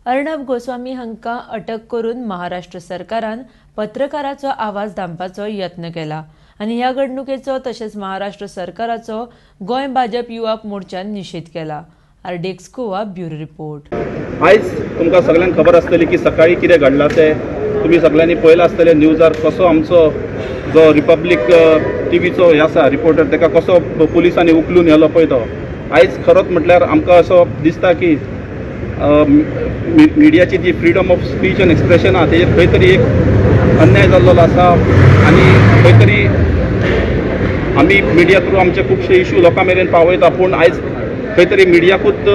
अर्णब गोस्वामी हांकां अटक करून महाराष्ट्र सरकारान पत्रकाराचो आवाज दामपाचो यत्न केला आनी ह्या घडणुकेचो तशेंच महाराष्ट्र सरकाराचो गोंय भाजप युवा मोर्चान निशेध केला. RDX Goa bureau report. आयज तुमकां सगळ्यांक खबर आसतली की सकाळी कितें घडलां तें तुमी सगळ्यांनी पळयलां आसतलें न्यूजार, कसो आमचो जो रिपब्लीक टीव्हीचो हे आसा रिपोर्टर, ताका कसो पुलिसांनी उखलून व्हेलो पळय तो. आयज खरोच म्हटल्यार आमकां असो दिसता की मिडियाची जी freedom of speech and expression आहा तेजेर खंय तरी एक अन्याय जाल्लो आसा आनी खंय तरी आमी मिडिया थ्रू आमचे खुबशे इशू लोकां मेरेन पावयता, पूण आयज खंय तरी मिडियाकूच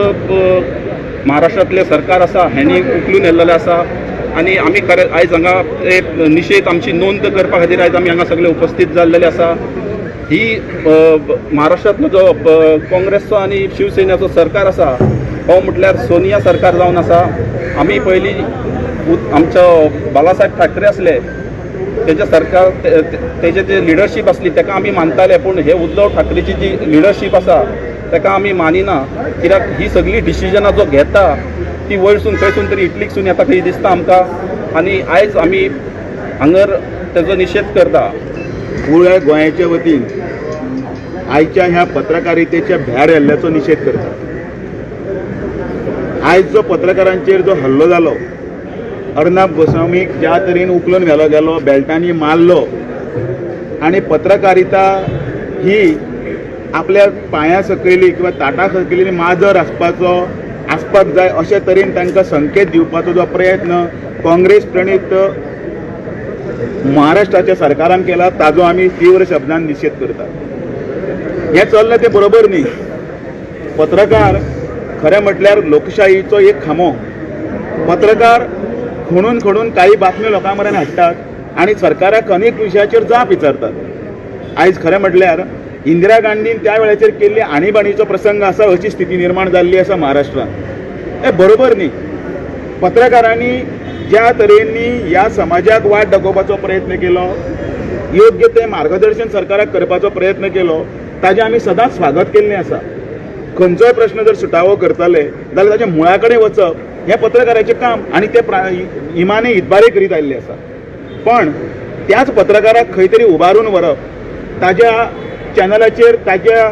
महाराष्ट्रांतलें सरकार आसा हेणी उखलून व्हेल्लेलें आसा. आनी आमी खरें आयज हांगा एक निशेध आमची नोंद करपा खातीर आयज आमी हांगा सगळे उपस्थीत जाल्लेले आसा. ही महाराष्ट्रांतलो जो काँग्रेसचो आनी शिवसेनेचो सरकार आसा हो म्हटल्यार सोनिया सरकार जावन आसा. आमी पयलीं आमचो बालासाहेब ठाकरे आसले तेजे सरकार तेजे जे लिडरशीप आसली ताका आमी मानताले, पूण हे उद्धव ठाकरेची जी लिडरशीप आसा ताका आमी मानिना. कित्याक ही सगळी डिसिजनां जो घेता ती वयरसून खंयसून तरी इटलीकसून येता खंय दिसता आमकां आनी आयज आमी हांगर तेजो निशेध करता. पुराय गोंयाच्या वतीन आयच्या ह्या पत्रकारितेच्या भ्याड हल्ल्याचो निशेध करता. आयज जो पत्रकारांचेर जो हल्लो जालो, अर्णब गोस्वामीक ज्या तरेन उखलून व्हेलो गेलो, बेल्टांनी मारलो आनी पत्रकारिता ही आपल्या पांया सकयली किंवा ताटा सकयली माजर आसपाक जाय अशे तरेन तांकां संकेत दिवपाचो जो प्रयत्न काँग्रेस प्रणीत महाराष्ट्राच्या सरकारान केला ताजो आमी तीव्र शब्दान निशेध करतात. हें चल्लां तें बरोबर न्ही. पत्रकार खरें म्हटल्यार लोकशाहीचो एक खांबो. पत्रकार खणून खणून काही बातम्यो लोकां मेरेन हाडटात आनी सरकाराक अनेक विशयाचेर जाप विचारतात. आयज खरें म्हटल्यार इंदिरा गांधीन त्या वेळाचेर केल्ली आणीबाणीचो प्रसंग आसा अशी स्थिती निर्माण जाल्ली आसा महाराष्ट्रांत. हें बरोबर न्ही. पत्रकारांनी ज्या तरेनी ह्या समाजाक वाट दाखोवपाचो प्रयत्न केलो, योग्य तें मार्गदर्शन सरकाराक करपाचो प्रयत्न केलो, ताजें आमी सदांच स्वागत केल्लें आसा. खंयचोय प्रश्न जर सुटावो करतले जाल्यार ताच्या मुळा कडेन वचप हें पत्रकाराचें काम आनी ते इमाने इतबारे करीत आयिल्ले आसा. पण त्याच पत्रकाराक खंय तरी उबारून व्हरप, ताज्या चॅनलाचेर ताज्या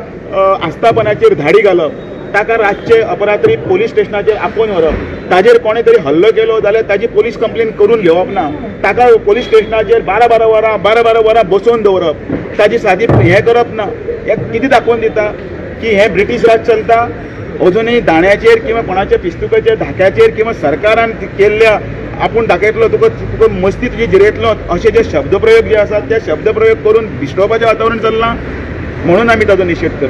आस्थापनाचेर धाडी घालप, ताका रातचे अपरात्री पोलीस स्टेशनाचेर आपोवन व्हरप, ताजेर कोणें तरी हल्लो केलो जाल्यार ताजी पोलीस कंप्लेन करून घेवप ना, ताका पोलीस स्टेशनाचेर 12-12 वरां 12-12 वरां बसोवन दवरप, ताजी सादी हें करप ना. हें कितें दाखोवन दिता की हें ब्रिटीश राज चलता अजुनूय दाण्याचेर किंवा कोणाच्या पिस्तुकाचेर धाक्याचेर किंवा सरकारान केल्ल्या आपूण दाखयतलो तुका तुका मस्ती तुजी जिरयतलो अशे जे शब्दप्रयोग जे आसात ते शब्दप्रयोग करून भिश्टोवपाचें वातावरण चल्लां म्हणून आमी ताजो निशेध करता.